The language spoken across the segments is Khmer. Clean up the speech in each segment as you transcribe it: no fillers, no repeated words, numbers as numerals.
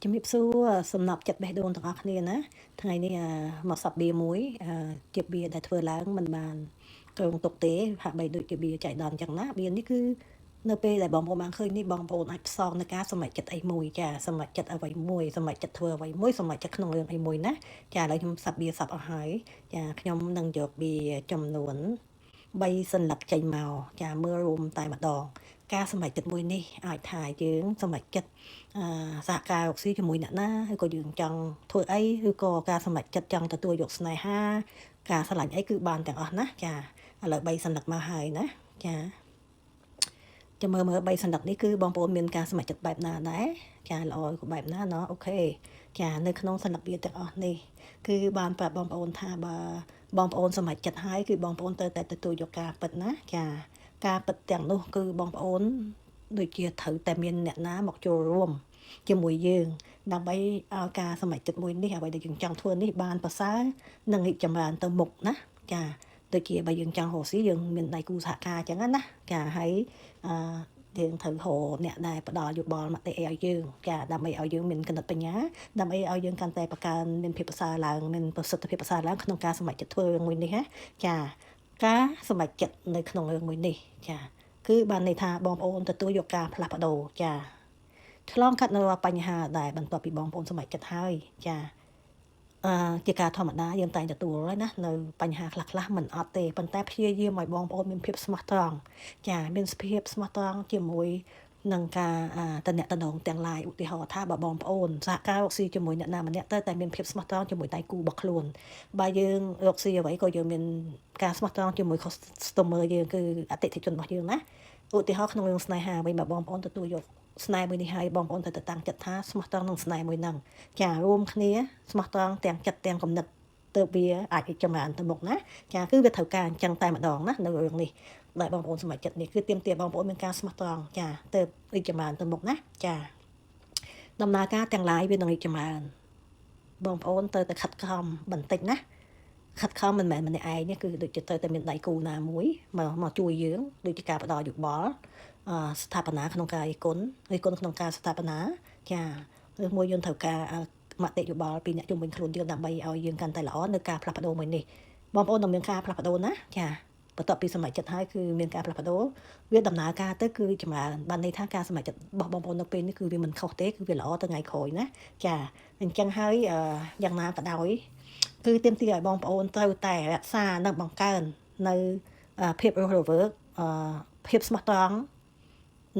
ជំរាបសួរសំណប់ចិត្តបេះដូងទាំងអស់គ្នាណាថ្ងៃនេះមកសັບបៀមួយជាបៀដែលធ្វើឡើងមិនបានគ្រងទុកទេហាក់បីដូចជាបៀចៃដន្យចឹងណាបៀនេះគឺនៅពេលដែលបងប្អូនបានឃើញនេះបងប្អូនអាចផ្សងនៅការសម្រេចចិត្តអីមួយចាសម្រេចចិត្តអ្វីមួយសម្រេចចិត្តធ្វើអ្វីមួយសម្រេចចិត្តក្នុងរឿងអីមួយណាចាឥឡូវខ្ញុំសັບបៀសັບអស់ហើយចាខ្ញុំនឹងយកបៀចំនួន3សន្លឹកចេញមកចាមើលរួមតែម្ដងការសម្រេចចិត្តមួយនេះអាចថាយើងសម្រេចចិត្តសហការរកស៊ីជាមួយអ្នកណាឬក៏យើងចង់ធ្វើអីឬក៏ការសម្រេចចិត្តចង់ទទួលយកស្នេហាការស្រឡាញ់អីគឺបានទាំងអស់ណាចាឥឡូវ3សន្លឹកមកហើយណាចាចាំមើលមើល3សន្លឹកនេះគឺបងប្អូនមានការសម្រេចចិត្តបែបណាដែរចាល្អក៏បែបណាណោះOK ចានៅក្នុងសន្លឹកវាទាំងអស់នេះគឺបានប្រាប់បងប្អូនថាបើបងប្អូនសម្រេចចិត្តហើយគឺបងប្អូនត្រូវតែទទួលយកការពិតណាចាការពិតទាំងនោះគឺបងប្អូនដូចជាត្រូវតែមានអ្នកណាមកចូលរួមជាមួយយើងដើម្បីឲ្យការសម្រេចចិត្តមួយនេះអ្វីដែលយើងចង់ធ្វើនេះបានប្រសើរនិងរីកចម្រើនទៅមុខណាចាដូចជាបើយើងចង់រកស៊ីយើងមានដៃគូសហការអញ្ចឹងណាចាហើយអឺយើងត្រូវរកអ្នកដែលផ្ដល់យោបល់មតិអីឲ្យយើងចាដើម្បីឲ្យយើងមានគណិតបញ្ញាដើម្បីឲ្យយើងកាន់តែបង្កើនមានភាពប្រសើរឡើងមានប្រសិទ្ធភាពប្រសើរឡើងក្នុងការសម្រេចចិត្តធ្វើរឿងមួយនេះណាចាការសម្រេចចិត្តនៅក្នុងរឿងមួយនេះចាគឺបានន័យថាបងប្អូនទទួលយកការផ្លាស់ប្ដូរចាឆ្លងកាត់នៅបញ្ហាដែលបន្ទាប់ពីបងប្អូនសម្រេចចិត្តហើយចាអឺជាការធម្មតាយើងតែងទទួលហើយណានៅបញ្ហាខ្លះខ្លះមិនអត់ទេប៉ុន្តែព្យាយាមឲ្យបងប្អូនមានភាពស្មោះត្រង់ចាមានភាពស្មោះត្រង់ជាមួយនឹងការតំណតំណងទាំងឡាយឧទាហរណ៍ថាបើបងប្អូនសហការរកស៊ីជាមួយអ្នកណាម្នាក់ទៅតែមានភាពស្មោះត្រង់ជាមួយដៃគូរបស់ខ្លួនបើយើងរកស៊ីអ្វីក៏យើងមានការស្មោះត្រង់ជាមួយ customer យើងគឺអតិថិជនរបស់យើងណាឧទាហរណ៍ក្នុងរឿងស្នេហាវិញបើបងប្អូនទទួលយកស្នេហ៍មួយនេះហើយបងប្អូនត្រូវតែតាំងចិត្តថាស្មោះត្រង់នឹងស្នេហ៍មួយហ្នឹងចារួមគ្នាស្មោះត្រង់ទាំងចិត្តទាំងគំនិតទៅវាអាចរីកចម្រើនទៅមុខណាចាគឺវាត្រូវការអញ្ចឹងតែម្ដងណានៅរឿងនេះដែលបងប្អូនសម្រេចចិត្តនេះគឺទាមទារបងប្អូនមានការស្មោះត្រង់ចាទៅរីកចម្រើនទៅមុខណាចាដំណើរការទាំងឡាយវានឹងរីកចម្រើនបងប្អូនត្រូវតែខិតខំបន្តិចណាខិតខំមិនមែនម្នាក់ឯងទេគឺដូចជាត្រូវតែមានដៃគូណាមួយមកមកជួយយើងដូចជាការផ្ដល់យោបល់ស្ថាបនាក្នុងការរិះគន់រិះគន់ក្នុងការស្ថាបនាចាឬមួយយើងត្រូវការមតិយោបល់ពីអ្នកជុំវិញខ្លួនយើងដើម្បីឲ្យយើងកាន់តែល្អនៅការផ្លាស់ប្ដូរមួយនេះបងប្អូននឹងមានការផ្លាស់ប្ដូរណាចាបន្ទាប់ពីសម្រេចចិត្តហើយគឺមានការផ្លាស់ប្ដូរវាដំណើរការទៅគឺចម្រើនបានន័យថាការសម្រេចចិត្តរបស់បងប្អូននៅពេលនេះគឺវាមិនខុសទេគឺវាល្អទៅថ្ងៃក្រោយណាចាអញ្ចឹងហើយយ៉ាងណាក៏ដោយគឺទាមទារឲ្យបងប្អូនត្រូវតែរក្សានិងបង្កើននៅភាពរស់រវើកភាពស្មោះត្រង់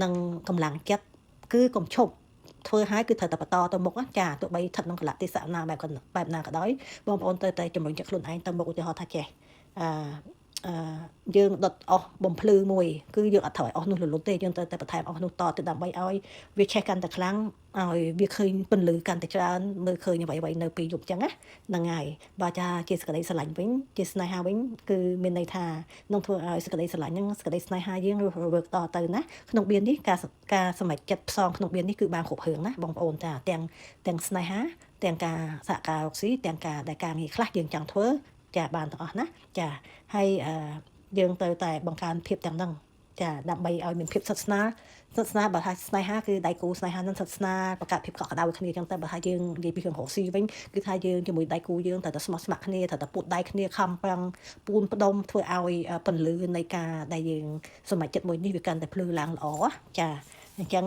និងកម្លាំងចិត្តគឺកុំឈប់ធ្វើឲ្យគឺត្រូវតែបន្តទៅមុខចាទោះបីស្ថិតក្នុងកលៈទេសៈណាបែបបែបណាក៏ដោយបងប្អូនត្រូវតែជំរុញចិត្តខ្លួនឯងទៅមុខឧទាហរណ៍ថាចេះអឺអឺយើងដុតអស់បំភ្លឺមួយគឺយើងអត់ត្រូវឲ្យអស់នោះលលុតទេយើងត្រូវតែបន្ថែមអស់នោះតទៅដើម្បីឲ្យវាឆេះកាន់តែខ្លាំងឲ្យវាឃើញពន្លឺកាន់តែច្រើនមើលឃើញអ្វីៗនៅពេលយប់ចឹងណាហ្នឹងហើយបើចាជាសក្តីស្រឡាញ់វិញជាស្នេហាវិញគឺមានន័យថានឹងធ្វើឲ្យសក្តីស្រឡាញ់ហ្នឹងសក្តីស្នេហាយើងរស់រវើកតទៅណាក្នុងបៀននេះការការសម្រេចចិត្តផ្សងក្នុងបៀននេះគឺបានគ្រប់រឿងណាបងប្អូនចាទាំងទាំងស្នេហាទាំងការសហការរកស៊ីទាំងការដែលការងារខ្លះយើងចង់ធ្វើចាបានទាំងអស់ណាចាហើយអឺយើងត្រូវតែបង្កើនភាពទាំងហ្នឹងចាដើម្បីឲ្យមានភាពស្និទ្ធស្នាលស្និទ្ធស្នាលបើថាស្នេហាគឺដៃគូស្នេហានឹងស្និទ្ធស្នាលបង្កើតភាពកក់ក្ដៅគ្នាចឹងតែបើថាយើងនិយាយពីរឿងរកស៊ីវិញគឺថាយើងជាមួយដៃគូយើងត្រូវតែស្មោះស្ម័គ្រគ្នាត្រូវតែពួតដៃគ្នាខំប្រឹងពូនផ្ដុំធ្វើឲ្យពន្លឺនៃការដែលយើងសម្រេចចិត្តមួយនេះវាកាន់តែភ្លឺឡើងល្អចាអញ្ចឹង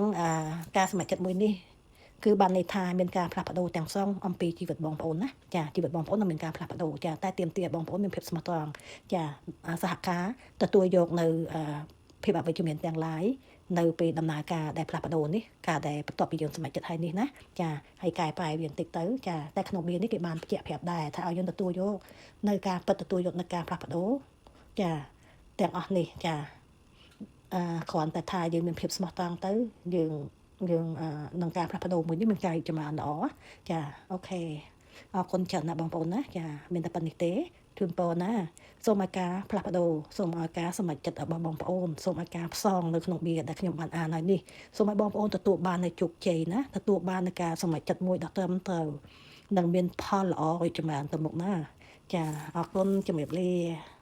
ការសម្រេចចិត្តមួយនេះគឺបានន័យថាមានការផ្លាស់ប្ដូរទាំងស្រុងអំពីជីវិតបងប្អូនណាចាជីវិតបងប្អូននឹងមានការផ្លាស់ប្ដូរចាតែទាមទារបងប្អូនមានភាពស្មោះត្រង់ចាសហការទទួលយកនៅភាពអវិជ្ជមានទាំងឡាយនៅពេលដំណើរការដែលផ្លាស់ប្ដូរនេះការដែលបន្ទាប់ពីយើងសម្រេចចិត្តហើយនេះណាចាហើយកែប្រែវាបន្តិចទៅចាតែក្នុងមាននេះគេបានបញ្ជាក់ប្រាប់ដែរថាឲ្យយើងទទួលយកនៅការពិតទទួលយកនៅការផ្លាស់ប្ដូរចាទាំងអស់នេះចាអឺគ្រាន់តែថាយើងមានភាពស្មោះត្រង់ទៅយើងយើងនឹងការផ្លាស់ប្ដូរមួយនេះមានការរីកចម្រើនល្អចា OK អរគុណច្រើនណាស់បងប្អូនណាចាមានតែប៉ុណ្្នេះទេជូនពរណាសូមឲ្យការផ្លាស់ប្ដូរសូមឲ្យការសម្រេចចិត្តរបស់បងប្អូនសូមឲ្យការផ្សងនៅក្នុងបៀដែលខ្ញុំបានអានហើយនេះសូមឲ្យបងប្អូនទទួលបាននូវជោគជ័យណាទទួលបាននូវការសម្រេចចិត្តមួយដ៏ត្រឹមត្រូវនិងមានផលល្អរីកចម្រើនទៅមុខណាចាអរគុណជំរាបលា។